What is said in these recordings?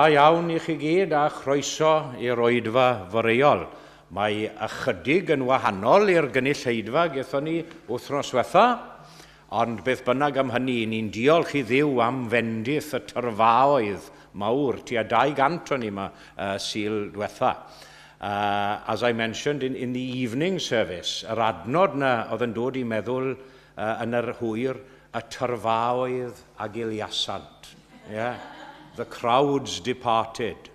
Da iawn i chi gyd a chroeso i'r oedfa foreol. Mae ychydig yn wahanol i'r gynulleidfa gaethon ni wythnos diwetha, ond beth bynnag am hynny, ni'n diolch i Dduw am fendith y tyrfaoedd mawr, tua 200 o'n ni yma Sul diwetha. As I mentioned in the evening service, yr adnod na oedd yn dod i meddwl yn yr hwyr, y tyrfaoedd a giliasant. Yeah. The crowds departed.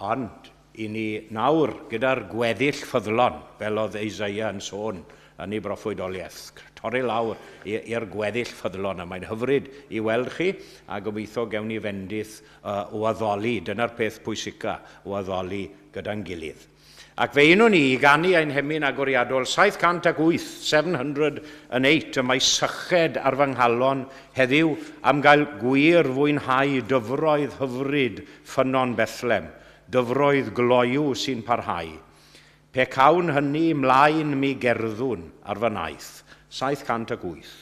Ond, i ni nawr gyda'r gweddill ffyddlon, fel oedd Isaiah yn sôn yn ei broffwydoliaeth, torri lawr i'r gweddill ffyddlon, a mae'n hyfryd i weld chi, a gobeithio gewn ni fendith o addoli, dyna'r peth pwysica, o addoli gyda'n gilydd. Ac fe unwn ni i ganu ein hemyn agoriadol 708, 708, y mae syched ar fy nghalon heddiw am gael gwir fwynhau dyfroedd hyfryd ffynnon Bethlem, dyfroedd gloyw sy'n parhau. Pe cawn hynny mlaen mi gerddwn ar fy nhaith. 708.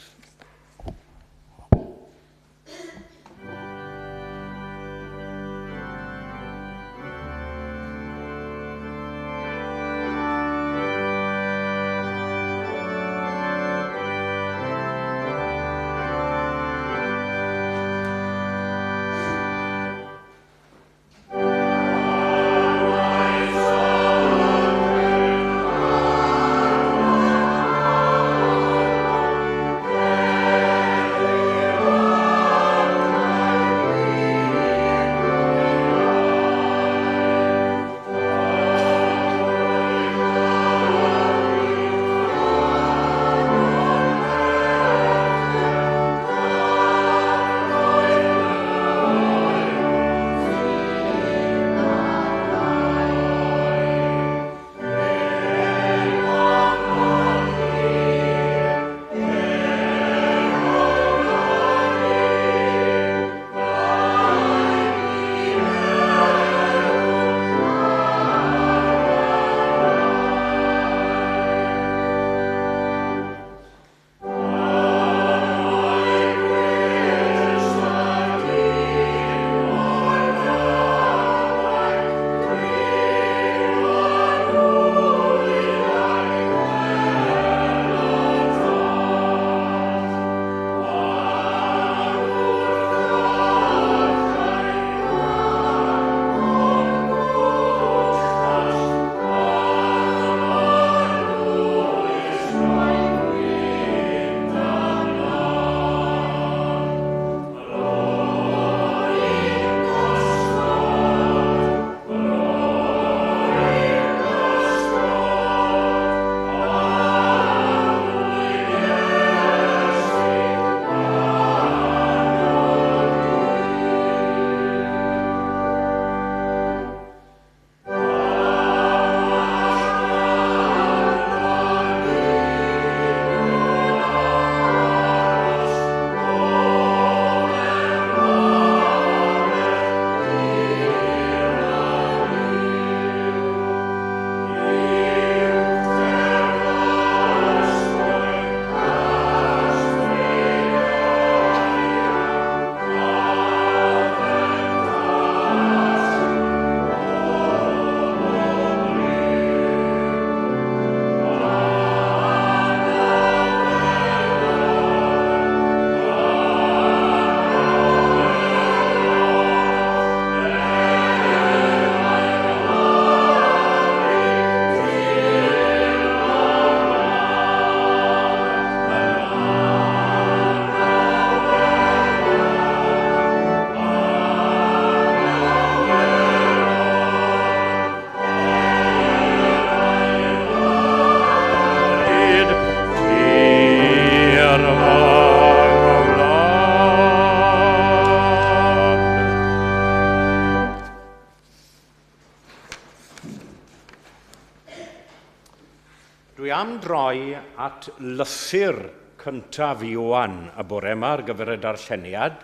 Dwi am droi at lythyr cyntaf Ioan y bore yma ar gyfer y darlleniad.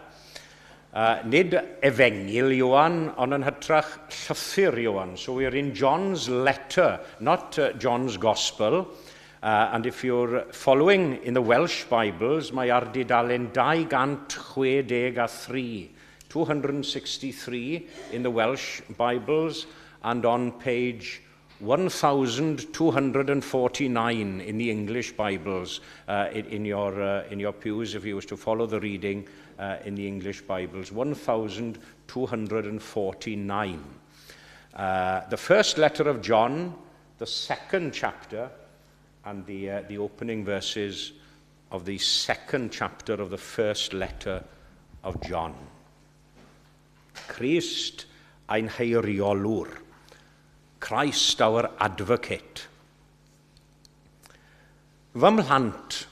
Nid efengyl Ioan, ond yn hytrach llythyr Ioan. So we're in John's letter, not John's gospel. And if you're following in the Welsh Bibles, mae ar dudalen 263, 263 in the Welsh Bibles and on page 1249 in the English Bibles in your pews if you wish to follow the reading in the English Bibles. 1249. The first letter of John, the second chapter, and the opening verses of the second chapter of the first letter of John. Crist ein heiriolwr. Christ our advocate. Fy mhlant,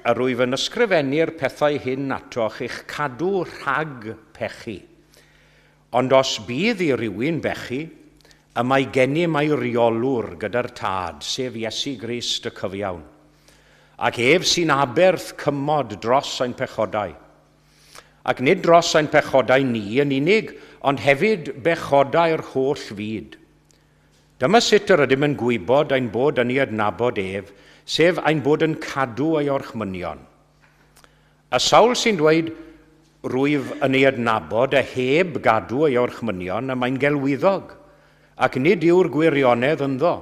yr wyf yn ysgrifennu'r pethau hyn atoch i'ch cadw rhag pechu. Ond os bydd i rywun bechu, y mae gennym eiriolwr gyda'r Tad, sef Iesu Grist y cyfiawn. Ac ef sy'n aberth cymod dros ein pechodau. Ac nid dros ein pechodau ni yn unig, ond hefyd bechodau'r holl fyd. Dyma sut yr ydym yn gwybod ein bod yn ei adnabod ef, sef ein bod yn cadw ei orchmynion. Y sawl sy'n dweud, rwyf yn ei adnabod a heb gadw ei orchmynion, y mae'n gelwyddog, ac nid yw'r gwirionedd ynddo.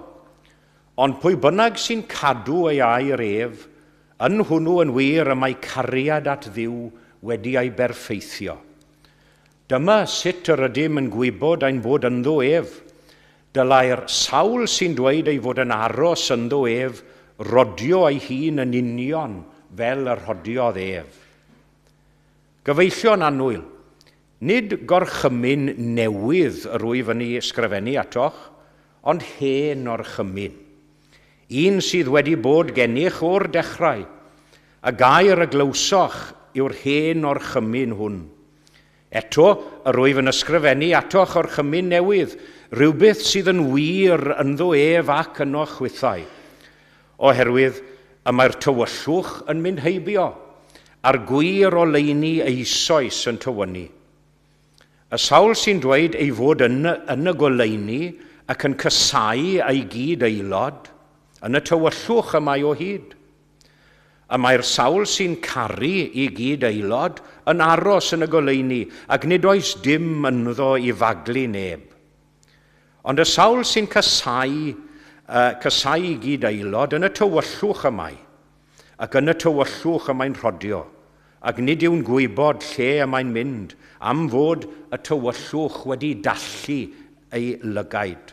Ond pwy bynnag sy'n cadw ei air ef, yn hwnnw yn wir y mae cariad at Dduw wedi ei berffeithio. Dyma sut yr ydym yn gwybod ein bod ynddo ef. Dylai'r sawl sy'n dweud ei fod yn aros ynddo ef rodio ei hun yn union fel y rhodiodd ef. Gyfeillion annwyl, nid gorchymyn newydd yr wyf yn ei ysgrifennu atoch, ond hen orchymyn. Un sydd wedi bod gennych o'r dechrau, y gair y glywsoch yw'r hen orchymyn hwn. Eto, yr wyf yn ysgrifennu atoch orchymyn newydd, rhywbeth sydd yn wir ynddo ef ac yno chwithau. Oherwydd y mae'r tywyllwch yn mynd heibio, a'r gwir oleuni eisoes yn tywynnu. Y sawl sy'n dweud ei fod yn y goleuni ac yn casáu ei gyd aelod, yn y tywyllwch y mae o hyd. Y mae'r sawl sy'n caru i gyd aelod yn aros yn y goleuni ac nid oes dim ynddo i faglu neb. Ond y sawl sy'n casáu i gyd aelod yn y tywyllwch y mae, ac yn y tywyllwch y mae'n rhodio, ac nid yw'n gwybod lle y mae'n mynd, am fod y tywyllwch wedi dallu ei lygaid.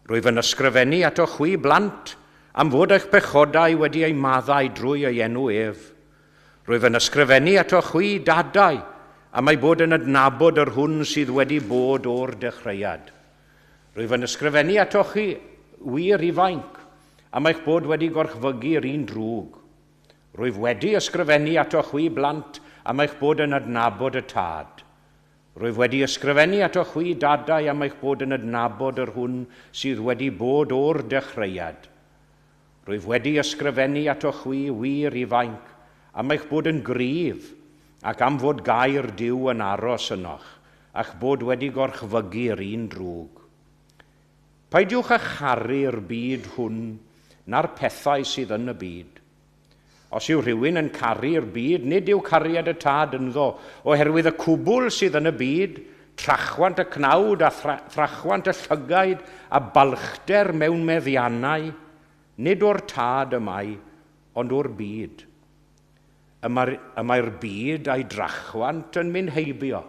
Rwyf yn ysgrifennu ato chwi blant, am fod eich pechodau wedi eu maddau drwy ei enw ef. Rwyf yn ysgrifennu ato chwi dadau, am ei bod yn adnabod yr hwn sydd wedi bod o'r dechreuad. Rwyf yn ysgrifennu ato chi wir ifainc, am eich bod wedi gorchfygu'r un drwg. Rwyf wedi ysgrifennu ato chwi blant, am eich bod yn adnabod y Tad. Rwyf wedi ysgrifennu ato chwi dadau am eich bod yn adnabod yr hwn sydd wedi bod o'r dechreuad. Rwyf wedi ysgrifennu ato chwi wir ifainc, am eich bod yn gryf, ac am fod gair Duw yn aros ynoch, a'ch bod wedi gorchfygu'r un drwg. Peidiwch â charu'r byd hwn na'r pethau sydd yn y byd. Os yw rhywun yn caru'r byd, nid yw cariad y Tad ynddo, oherwydd y cwbl sydd yn y byd, trachwant y cnawd a thrachwant y llygaid a balchder mewn meddiannau, nid o'r Tad y mae, ond o'r byd. Y mae'r byd a'i drachwant yn mynd heibio,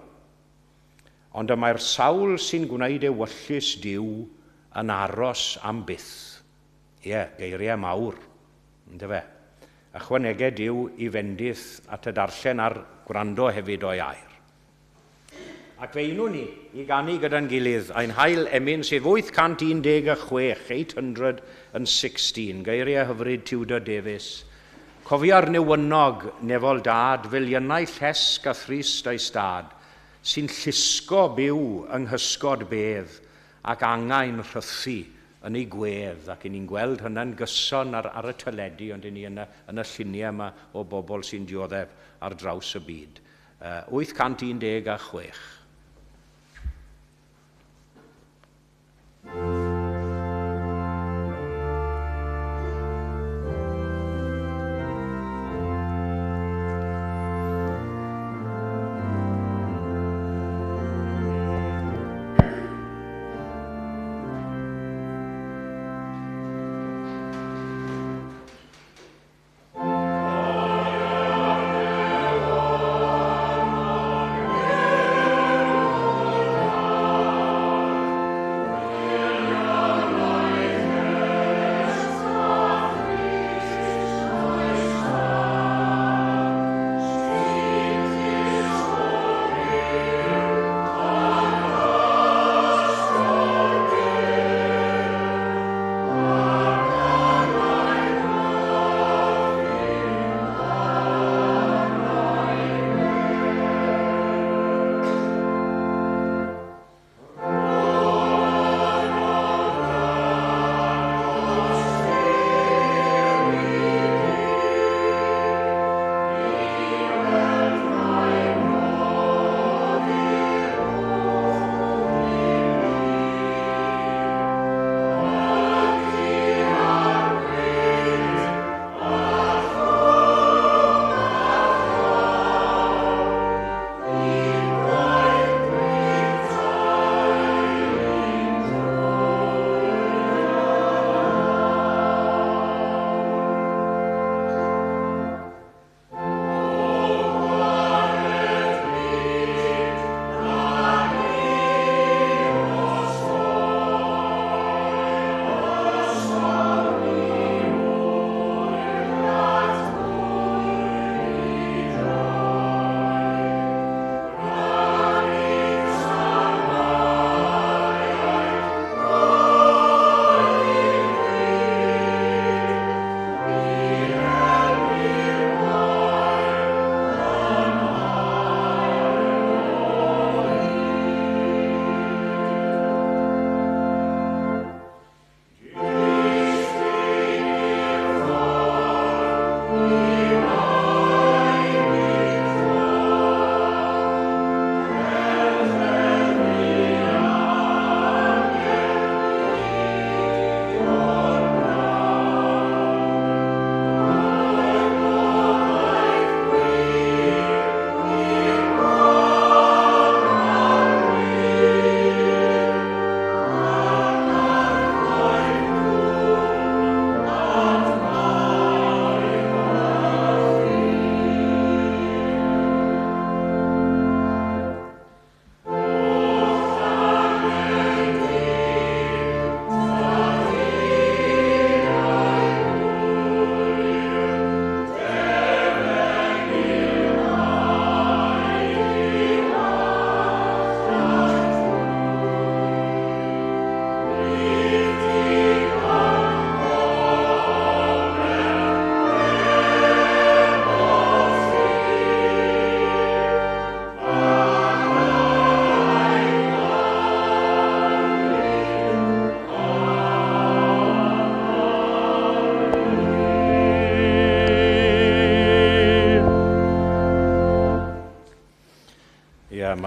ond y mae'r sawl sy'n gwneud ewyllys Duw yn aros am byth. Ie, geiriau mawr, yndyfe? Ychwaneged Duw i fendith at y darllen a'r gwrando hefyd o'i air. Ac fe unwn ni i ganu gyda'n gilydd ein hail emyn sydd 816, 816, geiriau hyfryd Tudor Davies. Cofia'r newynog nefol dad, filiynau llesg a thrist ei stad, sy'n llusgo byw yng nghysgod bedd ac angau'n rhythu yn ei gwedd, ac i ni'n gweld hynny'n gyson ar y teledu, ond i ni yn y lluniau yma o bobl sy'n dioddef ar draws y byd. 816.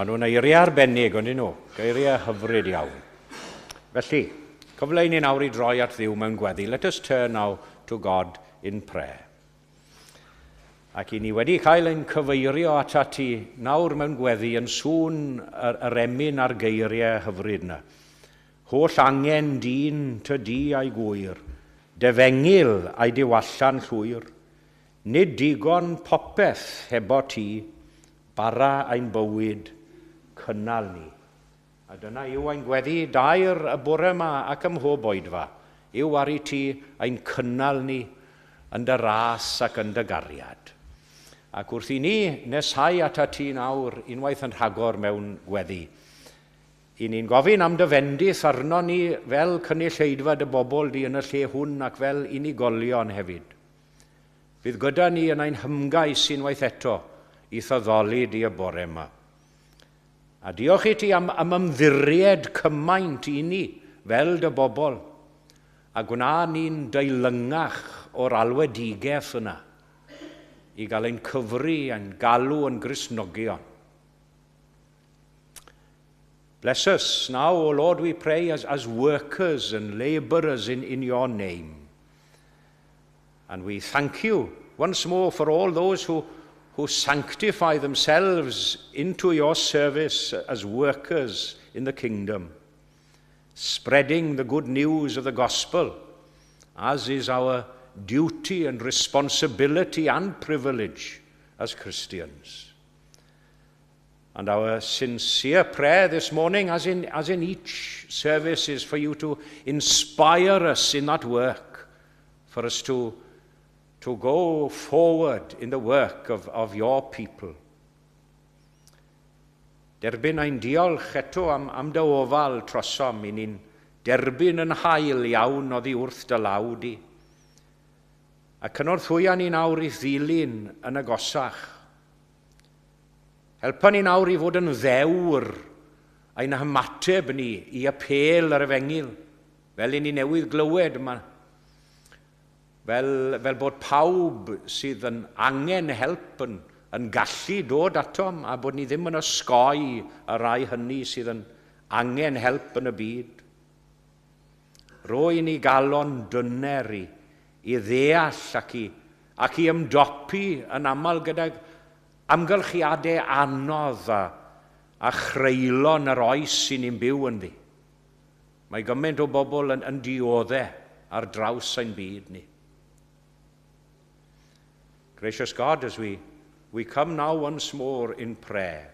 Maen nhw'n eiriau arbennig, ond nhw. Geiriau hyfryd iawn. Felly, cyfle i ni nawr i droi at Dduw mewn gweddi. Let us turn now to God in prayer. Ac i ni wedi cael ein cyfeirio atat ti nawr mewn gweddi yn sŵn yr emyn a'r geiriau hyfryd yna. Holl angen dyn tydi a'i gŵyr, d'efengyl a'i diwalla'n llwyr. Nid digon popeth hebo ti, bara ein bywyd, cynnal ni. A dyna yw ein gweddi daer y bore yma ac ym mhob oedfa, yw ar i ti ein cynnal ni yn dy ras ac yn dy gariad. Ac wrth i ni neshau atat ti nawr unwaith yn rhagor mewn gweddi, i ni'n gofyn am dy fendith arno ni fel cynulleidfa dy bobl di yn y lle hwn ac fel unigolion hefyd. Fydd gyda ni yn ein hymgais unwaith eto i'th addoli di y bore yma. A diolch i ti am ymddiried cymaint i ni fel dy bobl, a gwna ni'n deilyngach o'r alwedigaeth yna i gael ein cyfri a'n galw yn Gristnogion. Bless us now, O Lord, we pray, as workers and labourers in your name. And we thank you once more for all those who sanctify themselves into your service as workers in the kingdom, spreading the good news of the gospel, as is our duty and responsibility and privilege as Christians. And our sincere prayer this morning, as in each service, is for you to inspire us in that work, for us to go forward in the work of your people. Derbyn ein diolch eto am dy ofal trosom i ni'n derbyn yn hael iawn oddi wrth dy law di. A cynorthwya ni nawr i ddilyn yn agosach. Helpa ni nawr i fod yn ddewr ein hymateb ni i apêl yr efengyl, fel i ni newydd glywed yma. Fel bod pawb sydd yn angen help yn gallu dod atom a bod ni ddim yn osgoi y rai hynny sydd yn angen help yn y byd. Rho i ni galon dyner i ddeall ac i ymdopi yn aml gydag amgylchiadau anodd a chreulon yr oes sy'n ni'n byw ynddi. Mae gymaint o bobl yn dioddef ar draws ein byd ni. Gracious God, as we come now once more in prayer,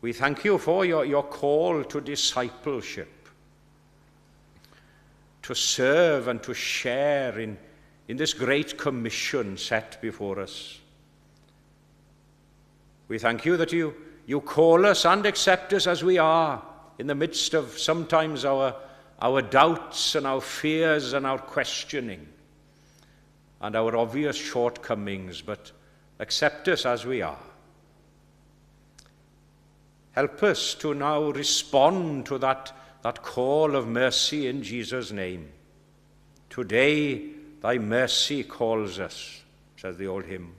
we thank you for your call to discipleship, to serve and to share in this great commission set before us. We thank you that you call us and accept us as we are in the midst of sometimes our doubts and our fears and our questioning and our obvious shortcomings, but accept us as we are. Help us to now respond to that call of mercy in Jesus' name. "Today thy mercy calls us," says the old hymn.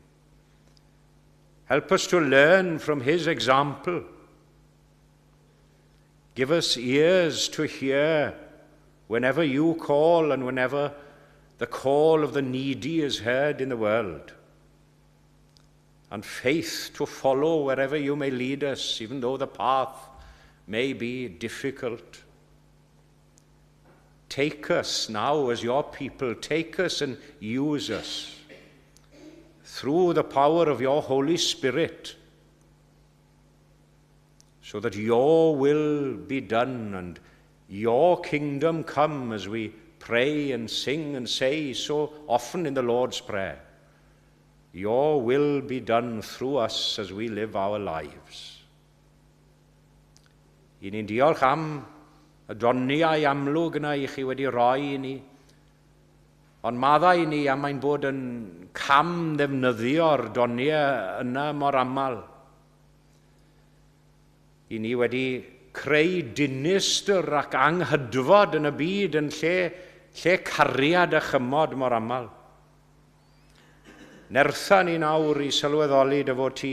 Help us to learn from his example. Give us ears to hear whenever you call and whenever the call of the needy is heard in the world. And faith to follow wherever you may lead us, even though the path may be difficult. Take us now as your people, take us and use us through the power of your Holy Spirit, so that your will be done and your kingdom come, as we pray and sing and say so often in the Lord's Prayer. Your will be done through us as we live our lives. I ni'n diolch am y doniau amlwg yna i chi wedi roi i ni. Ond maddau i ni am ein bod yn cam ddefnyddio'r doniau yna mor aml. I ni wedi creu dinistr ac anghydfod yn y byd yn lle cariad a chymod mor aml. Nertha ni nawr i sylweddoli dy fod ti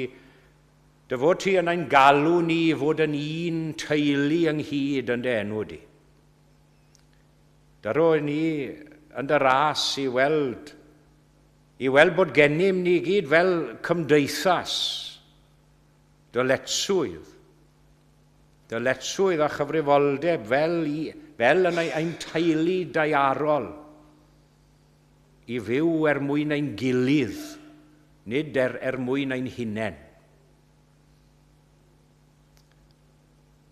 Dy fod ti yn ein galw ni i fod yn un teulu ynghyd yn dy enw di. Dyro ni yn dy ras i weld bod gennym ni gyd fel cymdeithas dyletswydd a chyfrifoldeb fel yn ein teulu daearol i fyw er mwyn ein gilydd, nid er mwyn ein hunain.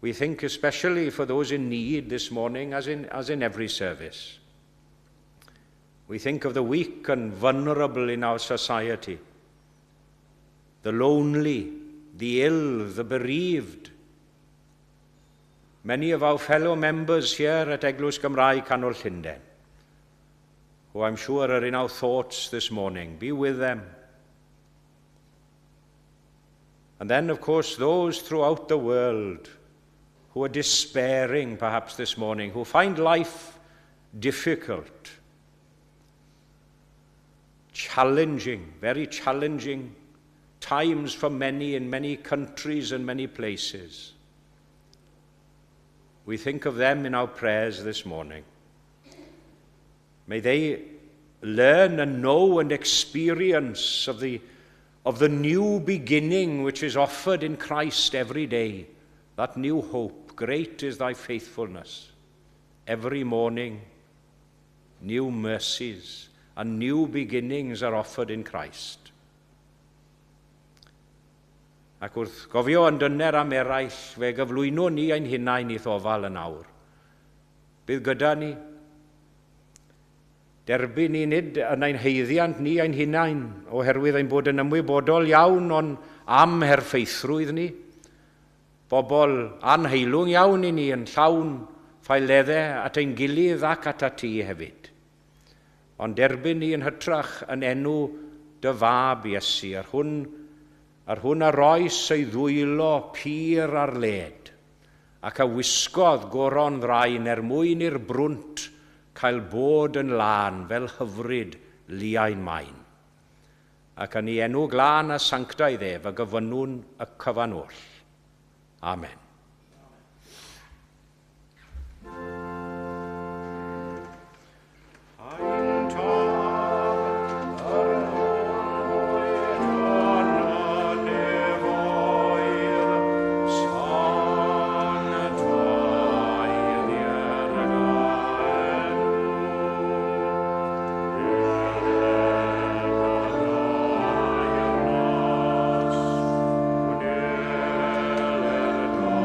We think especially for those in need this morning, as in every service. We think of the weak and vulnerable in our society, the lonely, the ill, the bereaved. Many of our fellow members here at Eglwys Gymraeg Canol Llundain, who I'm sure are in our thoughts this morning. Be with them. And then, of course, those throughout the world who are despairing perhaps this morning, who find life difficult, challenging, very challenging times for many in many countries and many places. We think of them in our prayers this morning. May they learn and know and experience of the new beginning which is offered in Christ every day, that new hope. Great is thy faithfulness. Every morning, new mercies and new beginnings are offered in Christ. Ac wrth gofio yn dyner am eraill, fe gyflwynwn ni ein hunain i'th ofal yn awr. Bydd gyda ni. Derbyn ni nid yn ein haeddiant ni ein hunain, oherwydd ein bod yn ymwybodol iawn o'n amherffeithrwydd ni. Bobl anheilwng iawn i ni yn llawn ffaeleddau at ein gilydd ac atat ti hefyd. Ond derbyn ni yn hytrach yn enw dy fab Iesu, yr hwn a roes ei ddwylo pur ar led, ac a wisgodd goron ddrain er mwyn i'r brwnt cael bod yn lân fel hyfryd liain main. Ac yn ei enw glân a sanctaidd ef y gofynnwn y cyfan oll. Amen. Ein Tad, yr hwn wyt yn y nefoedd, sancteiddier dy enw. Diredd dy deyrnas, gwneler dy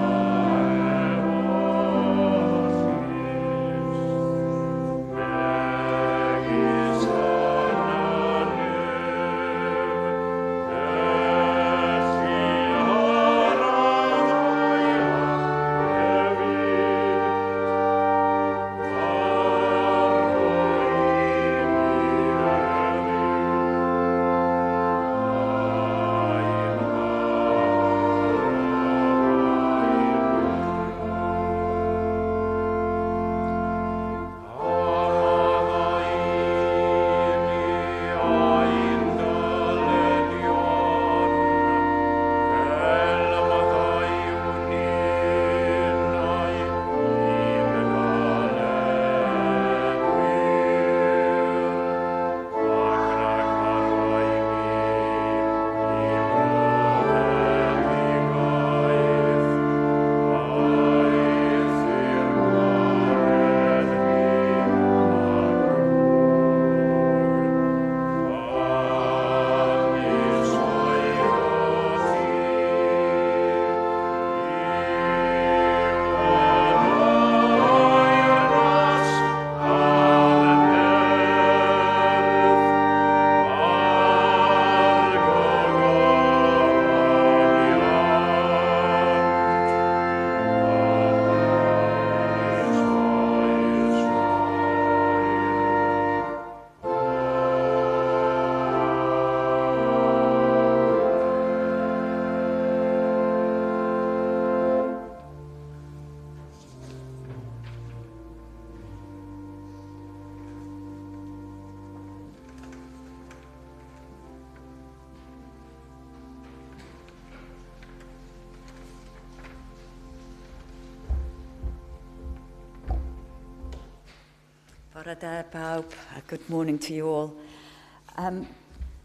Bore da bawb, a good morning to you all.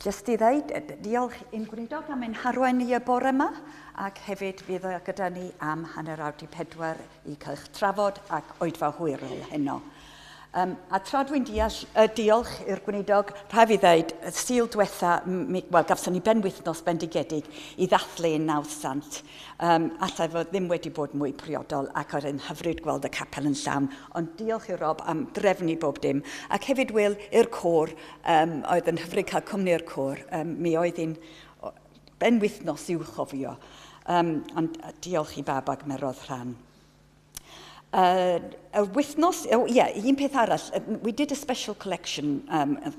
Just i ddeud, diolch i'n gweinidog am ein harwain ni y bore yma, ac hefyd fydd o gyda ni am 3:30 i cael eich trafod ac oedfa hwyrol heno. A tra dwi'n deall, diolch i'r gweinidog, rhaid fi ddeud, y Sul diwetha, wel, gafson ni benwythnos bendigedig i ddathlu ein nawdd sant. Allai fod ddim wedi bod mwy priodol ac oedd e'n hyfryd gweld y capel yn llawn. Ond diolch i Rob am drefnu bob dim. Ac hefyd, Will, i'r côr, oedd yn hyfryd cael cwmni'r côr. Mi oedd hi'n benwythnos i'w chofio. Ond diolch i bawb a gymerodd rhan. Y wythnos, oh, yeah, un peth arall, we did a special collection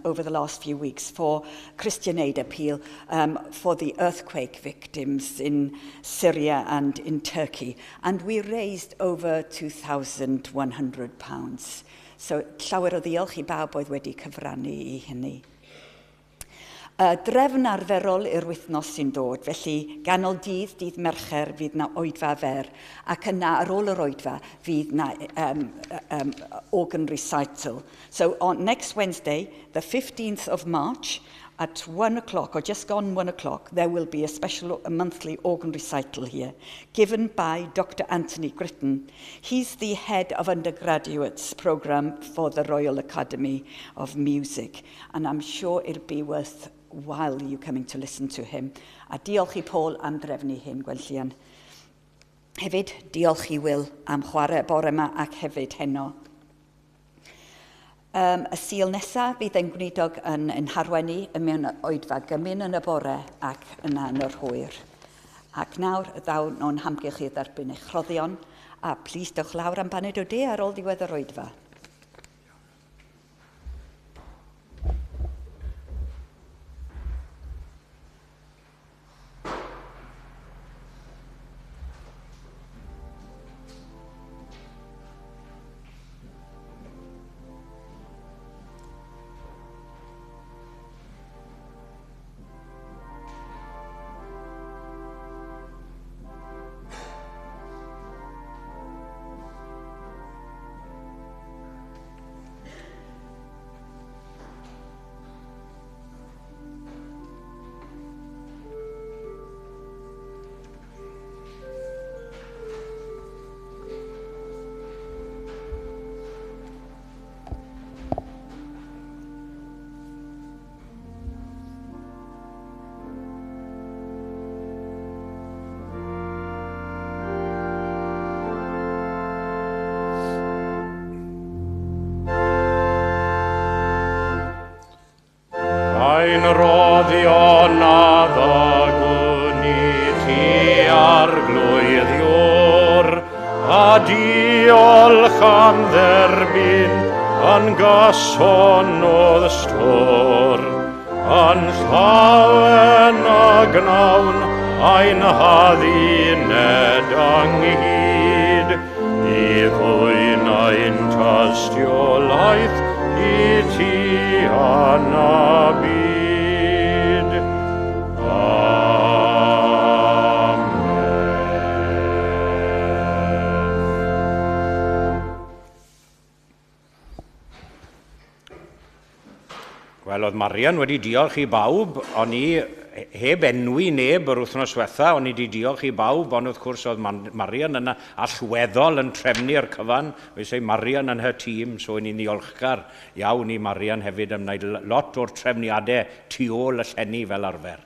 over the last few weeks for Christian Aid Appeal for the earthquake victims in Syria and in Turkey, and we raised over £2,100. So llawer o ddiolch i bawb oedd wedi cyfrannu i hynny. Y drefn arferol i'r wythnos sy'n dod, felly ganol dydd, dydd Mercher, fydd na oedfa fer, ac yna ar ôl yr oedfa fydd na organ recital. So on next Wednesday, the 15th of March, at 1 o'clock, or just gone 1 o'clock, there will be a special a monthly organ recital here, given by Dr. Anthony Gritton. He's the head of undergraduates program for the Royal Academy of Music, and I'm sure it'll be worth while you coming to listen to him. A diolch i Paul am drefnu hyn, Gwenllian. Hefyd, diolch i Will am chwarae bore yma ac hefyd heno. Y Sul nesaf bydd ein gweinidog yn harwain ni yn mewn oedfa gymun yn y bore ac yna yn yr hwyr. Ac nawr ddaw nhw'n hamgylch i dderbyn eich rhoddion, a plis dewch lawr am baned o de ar ôl diwedd yr oedfa. Ein roddion a ddygwn i ti Arglwydd Iôr, a diolch am dderbyn yn gyson o'dd stôr. Yn llawen a gnawn ein hadduned ynghyd, i ddwyn ein tystiolaeth i ti yn y byd. Amen. Wel, oedd Marian wedi diolch i bawb, o'n i heb enwi neb yr wythnos diwetha, o'n i wedi diolch i bawb, ond wrth gwrs oedd Marian yn allweddol yn trefnu'r cyfan. We say Marian and her team, so ni'n ddiolchgar iawn i Marian hefyd am wneud lot o'r trefniadau tu ôl y llenni fel arfer.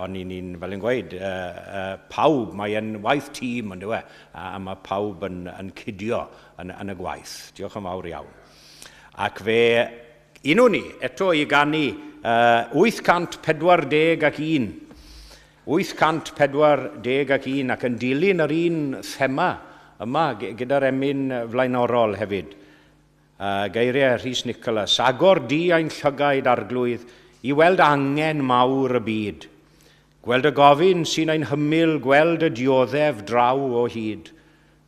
Ond ni'n, fel yn gweud, pawb, mae'n waith tîm yn dywe, a mae pawb yn cydio yn y gwaith. Diolch yn fawr iawn. Ac fe unwn ni eto i ganu 841. 841 ac yn dilyn yr un thema yma gyda'r emyn flaenorol hefyd. Geiriau Rhys Nicholas, agor di ein llygaid Arglwydd i weld angen mawr y byd. Gweld y gofyn sy'n ein hymyl, gweld y dioddef draw o hyd.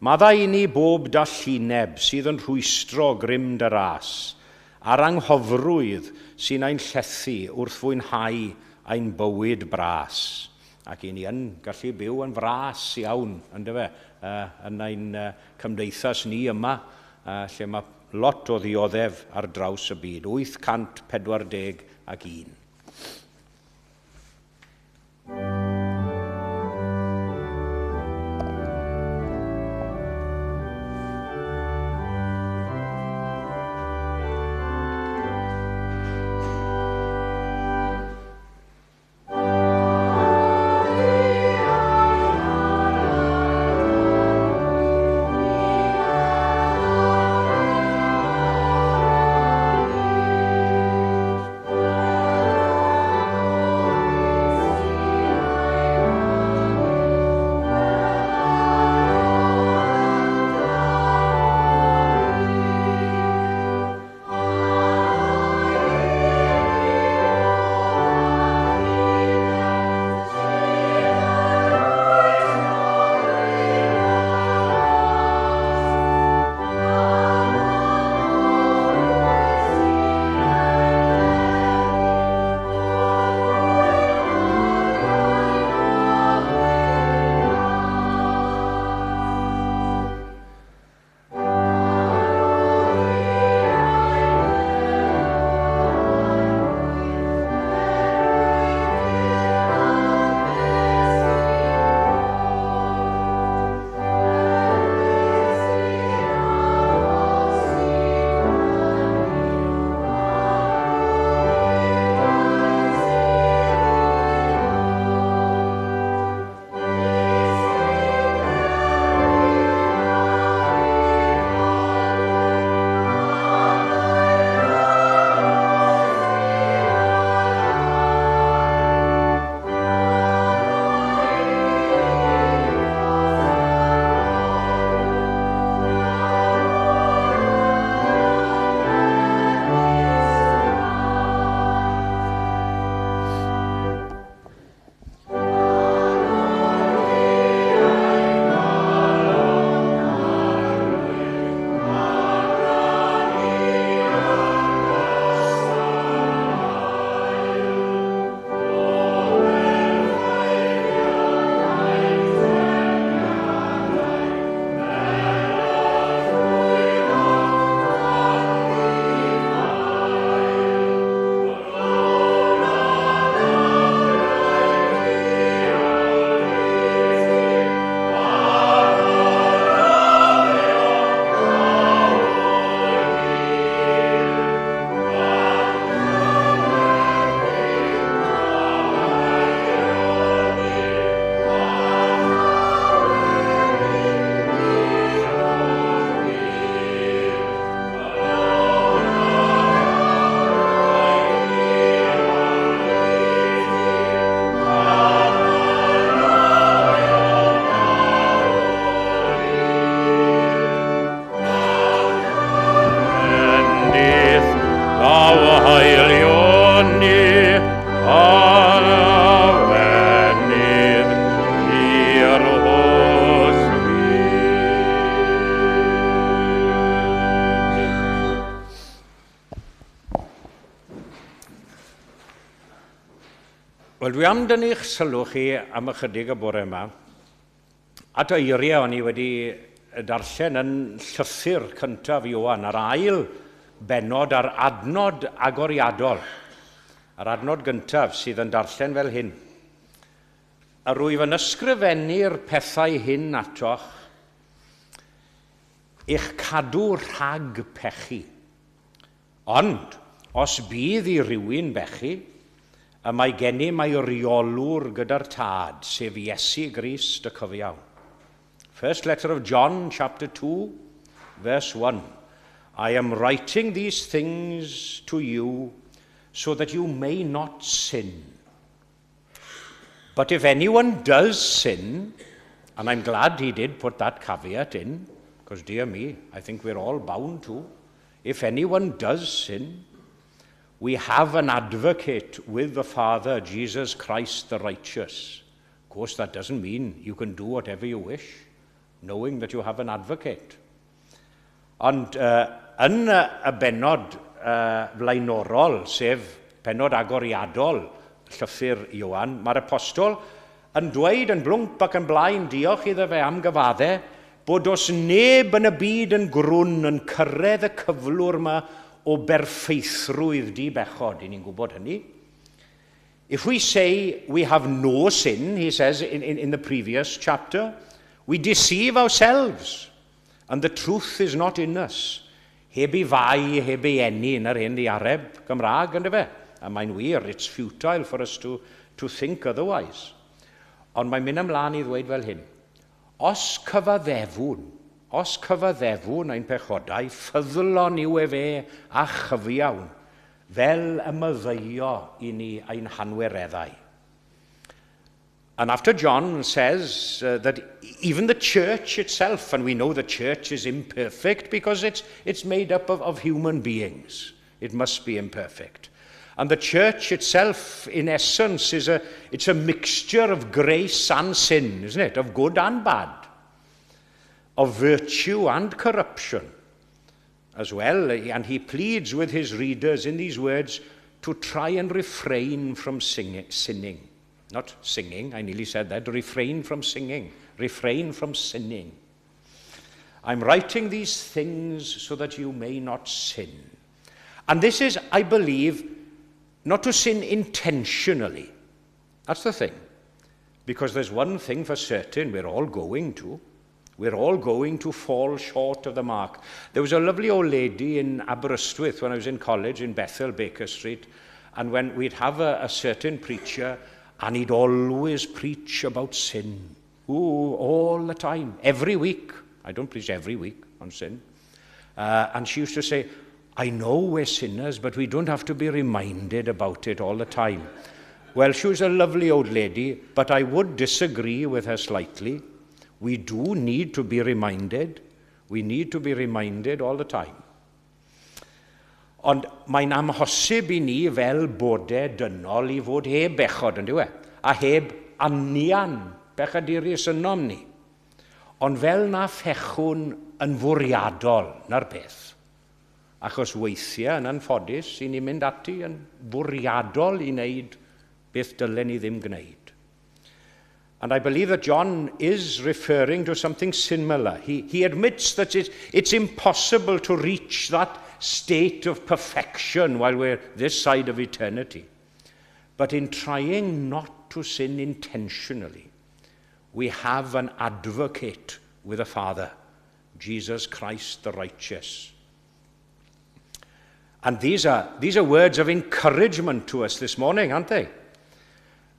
Maddau i ni bob dallineb sydd yn rhwystro grym dy ras, a'r anghofrwydd sy'n ein llethu wrth fwynhau ein bywyd bras. Ac i ni yn gallu byw yn fras iawn, yndyfe, yn ein cymdeithas ni yma, lle mae Lot o ddioddef ar draws y byd, 841. Wel, dwi am dynnu'ch sylw chi am ychydig y bore yma at eiriau o'n i wedi darllen yn llythyr cyntaf Ioan, a'r ail bennod a'r adnod agoriadol, a'r adnod gyntaf sydd yn darllen fel hyn. A rwyf yn ysgrifennu'r pethau hyn atoch i'ch cadw rhag pechu. Ond, os bydd i rywun bechu, y mae gennym eiriolwr gyda'r Tad, sef Iesu Grist y cyfiawn. First letter of John, chapter 2, verse 1. I am writing these things to you so that you may not sin. But if anyone does sin, and I'm glad he did put that caveat in, because dear me, I think we're all bound to. If anyone does sin, we have an advocate with the Father, Jesus Christ the righteous. Of course, that doesn't mean you can do whatever you wish, knowing that you have an advocate. Ond yn y bennod flaenorol, sef pennod agoriadol llythyr Ioan, mae'r apostol yn dweud yn blwmp ac yn blaen, diolch iddo fe am gyfadde, Bod does neb yn y byd yn grwn yn cyrraedd y cyflwr yma o berffeithrwydd di bechod. I ni'n gwybod hynny. If we say we have no sin, he says in the previous chapter, we deceive ourselves, and the truth is not in us. Heb ei fai, heb ei eni yn yr hen ddiareb Gymraeg, ynddo fe? A mae'n wir, it's futile for us to think otherwise. Ond mae'n mynd ymlaen i ddweud fel hyn. Os cyfaddefwn ein pechodau, ffyddlon yw efe a chyfiawn, fel y maddeuo i ni ein hanwireddau. And after John says that even the church itself, and we know the church is imperfect because it's made up of human beings, it must be imperfect. And the church itself, in essence, it's a mixture of grace and sin, isn't it? Of good and bad, of virtue and corruption as well. And he pleads with his readers in these words to try and refrain from sinning. Not singing, I nearly said that. Refrain from singing. Refrain from sinning. I'm writing these things so that you may not sin. And this is, I believe, not to sin intentionally. That's the thing. Because there's one thing for certain: we're all going to. We're all going to fall short of the mark. There was a lovely old lady in Aberystwyth when I was in college in Bethel, Baker Street, and when we'd have a certain preacher, and he'd always preach about sin. Ooh, all the time, every week. I don't preach every week on sin. And she used to say, "I know we're sinners, but we don't have to be reminded about it all the time." Well, she was a lovely old lady, but I would disagree with her slightly. We do need to be reminded. We need to be reminded all the time. Ond mae'n amhosib i ni fel bodau dynol i fod heb bechod, yn dyw e? A heb anian bechadurus ynom ni. Ond fel na phechwn yn fwriadol, na'r peth. Achos weithiau, yn anffodus, i ni'n mynd ati yn fwriadol i wneud beth dylen ni ddim gwneud. And I believe that John is referring to something similar. He admits that it's impossible to reach that state of perfection while we're this side of eternity. But in trying not to sin intentionally, we have an advocate with the Father, Jesus Christ the righteous. And these are words of encouragement to us this morning, aren't they?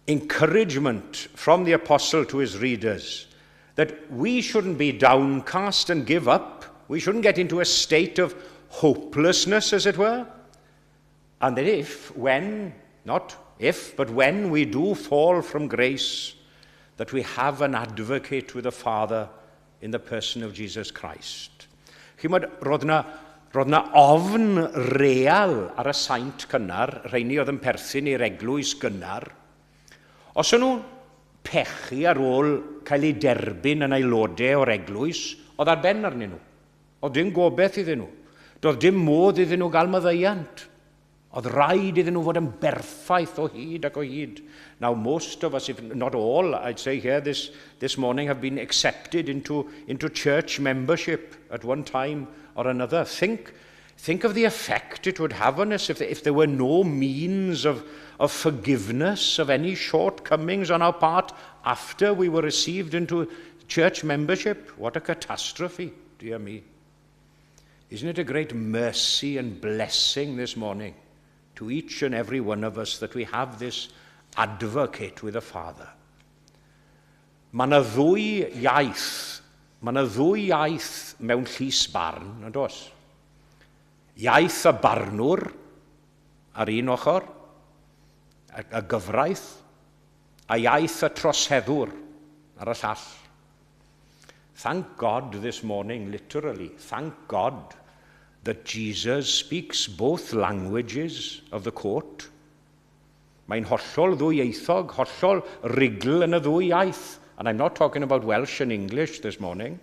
Encouragement from the apostle to his readers that we shouldn't be downcast and give up. We shouldn't get into a state of hopelessness, as it were. And that if, when, not if, but when we do fall from grace, that we have an advocate with the Father in the person of Jesus Christ. Chimod, roedd na ofn real ar y saint cynnar, rheini oedd yn perthyn i'r eglwys gynnar. Os o'n nhw pechu ar ôl cael eu derbyn yn aelodau o'r eglwys, oedd ar ben arnyn nhw. Oedd dim gobeith iddyn nhw. Doedd dim modd iddyn nhw gael maddeuant. Oedd rhaid iddyn nhw fod yn berffaith o hyd ac o hyd. Now, most of us, if not all, I'd say here this morning, have been accepted into church membership at one time or another. Think of the effect it would have on us if there were no means of forgiveness of any shortcomings on our part after we were received into church membership. What a catastrophe, dear me. Isn't it a great mercy and blessing this morning to each and every one of us that we have this advocate with the Father? Mae yna ddwy iaith, mae yna ddwy iaith mewn llys barn, yn does? Iaith y barnwr ar un ochr, y gyfraith, a iaith y troseddwr ar y llall. Thank God this morning, literally, thank God that Jesus speaks both languages of the court. Mae'n hollol ddwyieithog, hollol rugl yn y ddwy iaith. And I'm not talking about Welsh and English this morning,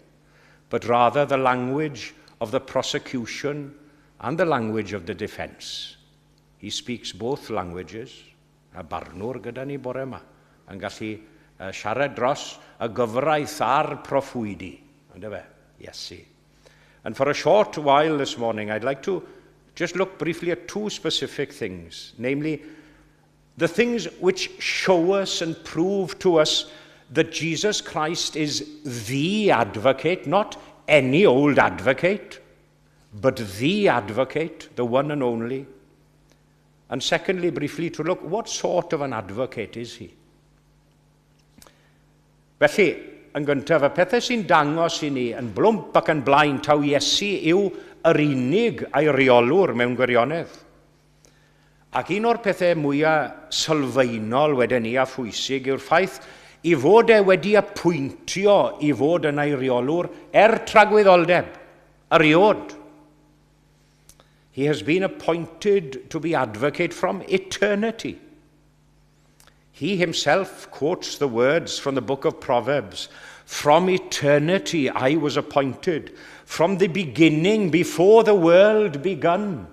but rather the language of the prosecution and the language of the defence. He speaks both languages. A barnwr gyda ni bore yma, yn gallu siarad dros y gyfraith a'r proffwydi. Yndyfe? Iesu. And for a short while this morning, I'd like to just look briefly at two specific things, namely, the things which show us and prove to us that Jesus Christ is the advocate, not any old advocate, but the advocate, the one and only. And secondly, briefly, to look what sort of an advocate is he? Felly, yn gyntaf, y pethau sy'n dangos i ni yn blwmp ac yn blaen taw Iesu yw yr unig eiriolwr mewn gwirionedd. Ac un o'r pethau mwyaf sylfaenol wedyn ni a phwysig yw'r ffaith i fod e wedi apwyntio i fod yn eiriolwr er tragwyddoldeb, erioed. He has been appointed to be advocate from eternity. He himself quotes the words from the book of Proverbs. "From eternity I was appointed, from the beginning, before the world begun."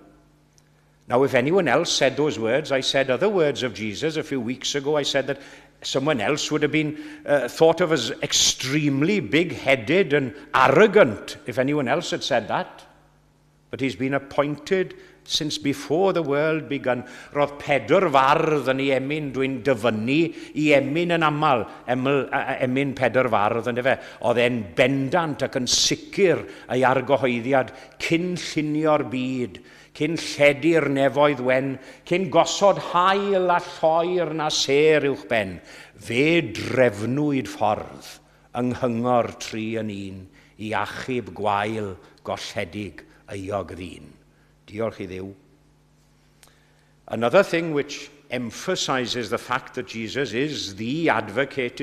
Now, if anyone else said those words, I said other words of Jesus a few weeks ago. I said that someone else would have been thought of as extremely big headed and arrogant if anyone else had said that. But he's been appointed since before the world begun. Roedd Pedr Fardd yn ei emyn, dwi'n dyfynnu ei emyn yn aml, eml, emyn Pedr Fardd yn fe. Oedd e'n bendant ac yn sicr ei argyhoeddiad cyn llunio'r byd, cyn lledu'r nefoedd wen, cyn gosod haul a lloer na sêr uwch ben. Fe drefnwyd ffordd yng nghyngor tri yn un i achub gwael golledig euog ddyn. Diolch i Dduw. Another thing which emphasizes the fact that Jesus is the advocate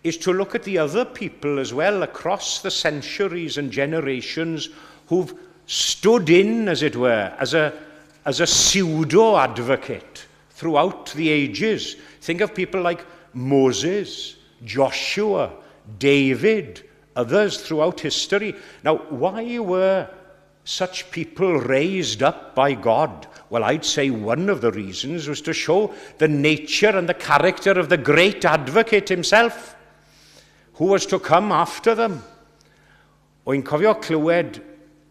is to look at the other people as well across the centuries and generations who've stood in, as it were, as a pseudo advocate throughout the ages. Think of people like Moses, Joshua, David, others throughout history. Now, why were such people raised up by God? Well, I'd say one of the reasons was to show the nature and the character of the great advocate himself, who was to come after them. Wy'n cofio clywed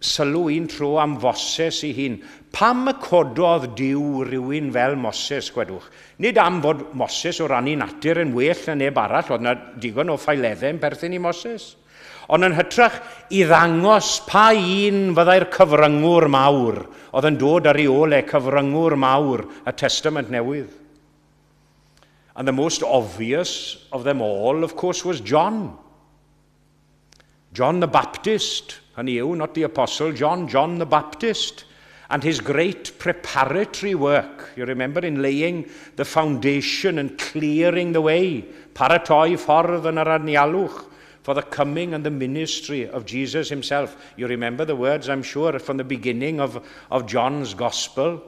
sylw un tro am Foses ei hun. Pam y cododd Duw rhywun fel Moses, gwedwch? Nid am fod Moses o ran ei natur yn well na neb arall, oedd yna digon o ffaeleddau yn perthyn i Moses. Ond yn hytrach i ddangos pa un fyddai'r cyfryngwr mawr oedd yn dod ar ei ôl e, cyfryngwr mawr y Testament Newydd. And the most obvious of them all, of course, was John. John the Baptist, hynny yw, not the Apostle John, John the Baptist, and his great preparatory work, you remember, in laying the foundation and clearing the way, paratoi ffordd yn yr anialwch, for the coming and the ministry of Jesus himself. You remember the words, I'm sure, from the beginning of John's Gospel.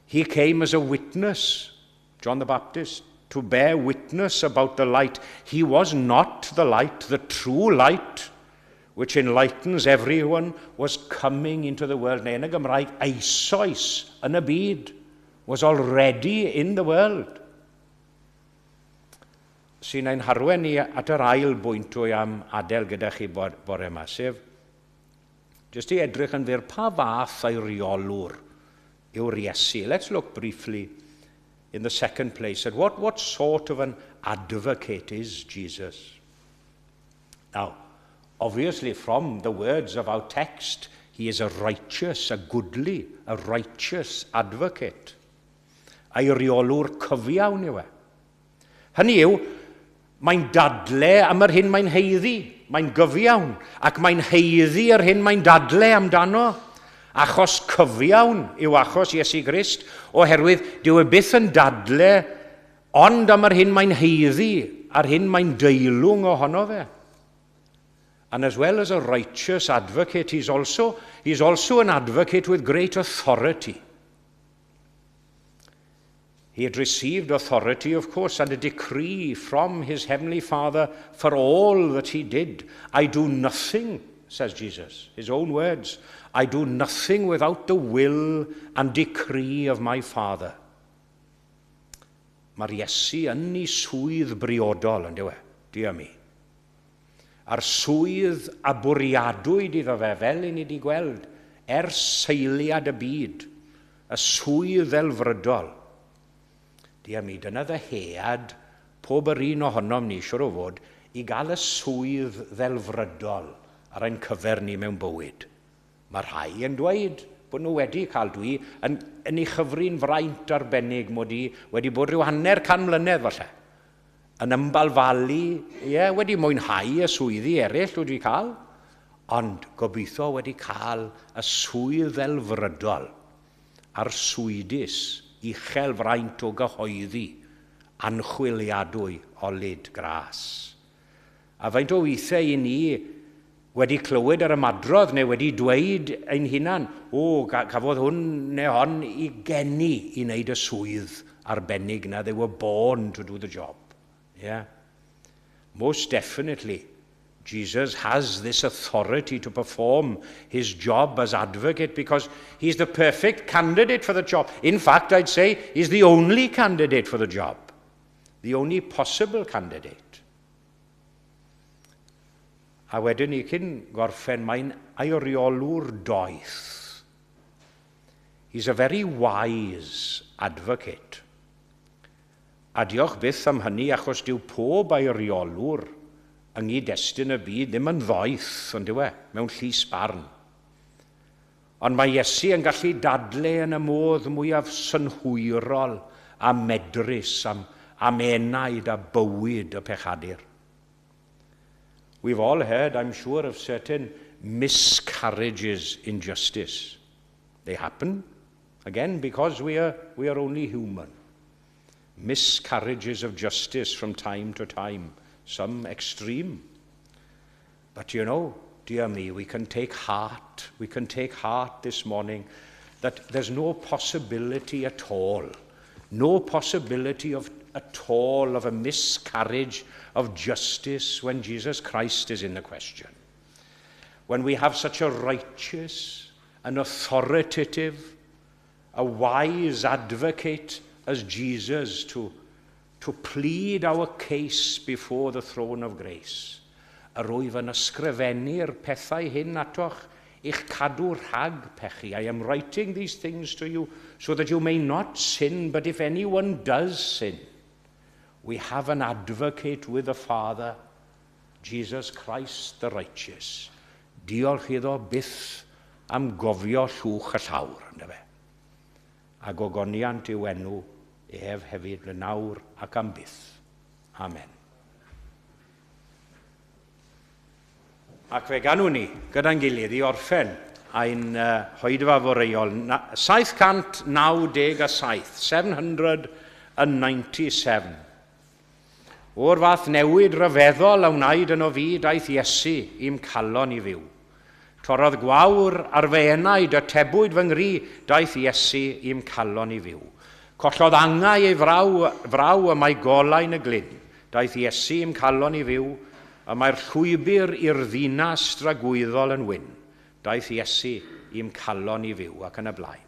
He came as a witness, John the Baptist, to bear witness about the light. He was not the light, the true light, which enlightens everyone, was coming into the world. Neu yn y Gymraeg, eisoes yn y byd, was already in the world. Sy'n ein harwain ni at yr ail bwynt dwi am adael gyda chi bore yma, sef jyst i edrych yn fyr pa fath eiriolwr yw'r Iesu. Let's look briefly in the second place at what sort of an advocate is Jesus. Now, obviously from the words of our text, he is a righteous, a goodly, a righteous advocate. Eiriolwr cyfiawn yw e. Hynny yw, mae'n dadle am yr hyn mae'n haeddu. Mae'n gyfiawn, ac mae'n haeddu yr hyn mae'n dadle amdano. Achos cyfiawn yw achos Iesu Grist, oherwydd dyw e byth yn dadle ond am yr hyn mae'n haeddu a'r hyn mae'n deilwng ohono fe. And as well as a righteous advocate, he's also an advocate with great authority. He had received authority, of course, and a decree from his heavenly Father for all that he did. "I do nothing," says Jesus, his own words, "I do nothing without the will and decree of my Father." Mae'r Iesu yn ei swydd briodol, yn dyw e? Dear me. A'r swydd a bwriadwyd iddo fe, fel i ni wedi gweld, ers seiliad y byd, y swydd ddelfrydol. Diar mi, dyna ddyhead pob yr un ohonom ni, siwr o fod, i gael y swydd ddelfrydol ar ein cyfer ni mewn bywyd. Mae rhai yn dweud bod nhw wedi cael dwi yn ei chyfri'n fraint arbennig mod i wedi bod rhyw 50 mlynedd falle. Yn ymbalfalu, ie, wedi mwynhau y swyddi eraill wedi cael, ond gobeithio wedi cael y swydd ddelfrydol a'r swydus uchel fraint o gyhoeddi anchwiliadwy olud gras. A faint o weithiau i ni wedi clywed yr ymadrodd neu wedi dweud ein hunan, o, cafodd hwn neu hon i geni i wneud y swydd arbennig na, they were born to do the job. Yeah. Most definitely, Jesus has this authority to perform his job as advocate because he's the perfect candidate for the job. In fact, I'd say he's the only candidate for the job, the only possible candidate. A wedyn ni cyn gorffen, mae'n eiriolwr doeth. He's a very wise advocate. A diolch byth am hynny, achos dyw pob eiriolwr yng nghyd-destun y byd ddim yn ddoeth, ond dyw e, mewn llys barn. Ond mae Iesu yn gallu dadle yn y modd mwyaf synhwyrol a medrus am enaid a bywyd y pechadur. We've all heard, I'm sure, of certain miscarriages in justice. They happen, again, because we are only human. Miscarriages of justice from time to time, some extreme. But dear me, we can take heart. We can take heart this morning that there's no possibility at all, no possibility of at all of a miscarriage of justice when Jesus Christ is in the question. When we have such a righteous, an authoritative, a wise advocate as Jesus to plead our case before the throne of grace. Yr wyf yn ysgrifennu'r pethau hyn atoch i'ch cadw rhag pechu. I am writing these things to you so that you may not sin, but if anyone does sin, we have an advocate with the Father, Jesus Christ the righteous. Diolch iddo byth am gofio llwch y llawr, ynddo fe. A gogoniant i'w enw ef hefyd yn nawr ac am byth. Amen. Ac fe ganwn ni gyda'n gilydd i orffen ein hoedfa foreol 797, 797. O'r fath newid rhyfeddol a wnaed yno fi, daeth Iesu i'm calon i fyw. Torrodd gwawr ar fy enaid, atebwyd fy nghri, daeth Iesu i'm calon i fyw. Collodd angau ei fraw y mae golau'n y glyn. Daeth Iesu i'm calon i fyw, y mae'r llwybr i'r ddinas dragwyddol yn wyn. Daeth Iesu i'm calon i fyw ac yn y blaen.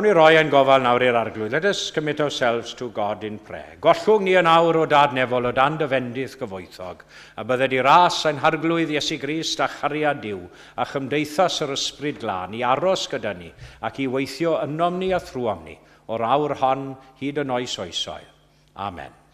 ni roi ein gofal nawr i'r Arglwydd. Let us commit ourselves to God in prayer. Gollwng ni yn awr o dad nefol o dan dy fendith gyfoethog, a bydded i ras ein harglwydd Iesu Grist a chariad Duw a chymdeithas yr Ysbryd Glân i aros gyda ni ac i weithio ynom ni a thrwom ni, o'r awr hon hyd yn oes oesoedd. Amen.